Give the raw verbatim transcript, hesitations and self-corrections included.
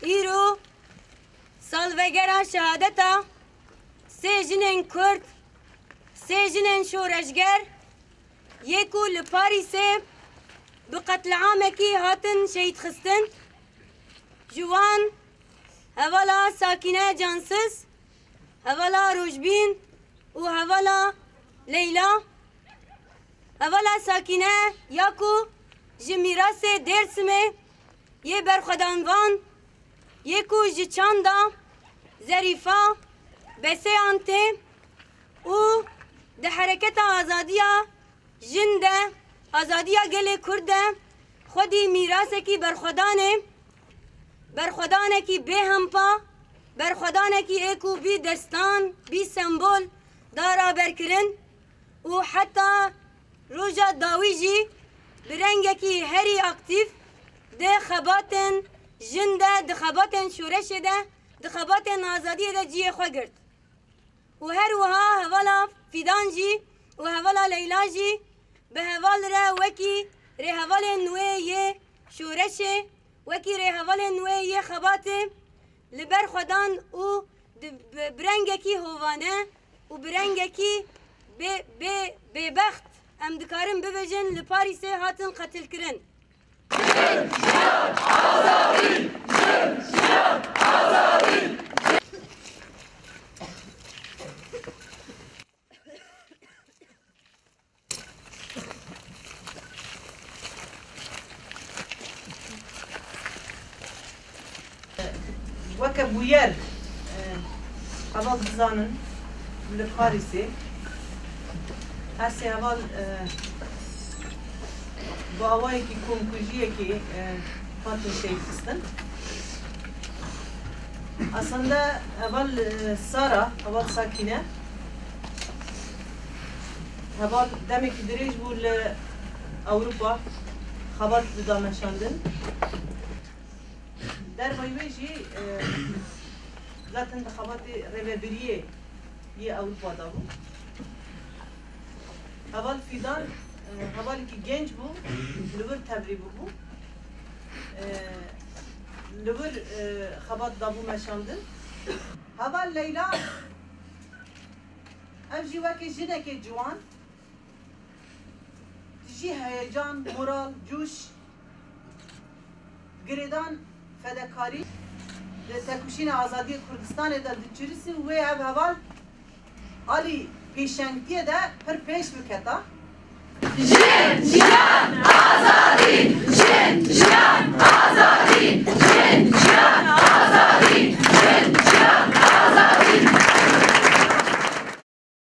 Îro salvegera şehadeta sê jinên Kurd, sê jinên şoreşger, yê ku li Parîsê bi qetliamekî hatin şehîdxistin, ji wan hevala Sakîne Cansiz, hevala Rojbîn û hevala Leyla. Hevala Sakîne ya ku ji mîrasê Dêrsimê yê berxwedanvan, yê ku ji çanda Zerîfa Beseyan tê û di hereketa azadiya jin de, azadiya gelê Kurd de xwedî mîrasekî berxwedanê, berxwedanekî bêhempa, berxwedanekî ê ku bî destan, bî sembol da raberkirin û heta roja dawî jî bi rengekî herî aktîf di xebatên jin de, di xebatên şoreşê de, di xebatên azadiyê de cihê xwe girt. Û her wiha hevala Fîdan jî û hevala Leyla jî bi heval re wekî rêhevalên wê yê şoreşê, wekî rêhevalên wê yê xebatê li ber xwe dan û di, bi, bi rengekî hovane û bi rengekî bê, bê, bêbext, em dikarin bibêjin, li Parîsê hatin qetilkirin. Weke bûyer, e, heval dizanin li Parîsê her sê heval, e, bi awayekî komkujiyekê, e, hatin şehîdxistin. Aslında heval, e, Sara, heval Sakîne, heval demekî dirêj bû li Ewropa xebat dida meşandin. Dervayî wê jî, e, zaten di xebatê rêvebiriyê yê Ewropa de bû. Heval Fîdan, e, hevalekî genc bû, li wir tevlî bûbû. E, li wir, e, xebat dabû meşandin. Heval Leyla, ev jî wekî jinekê ciwan, dijî heyecan, moral, cûş, girêdan, fedekarî di tekoşîna azadiyê Kurdistanê de diçirisin, wê ev heval alî pêşengtiyê de pir pêş biketa. Jin, jiyan, azadî!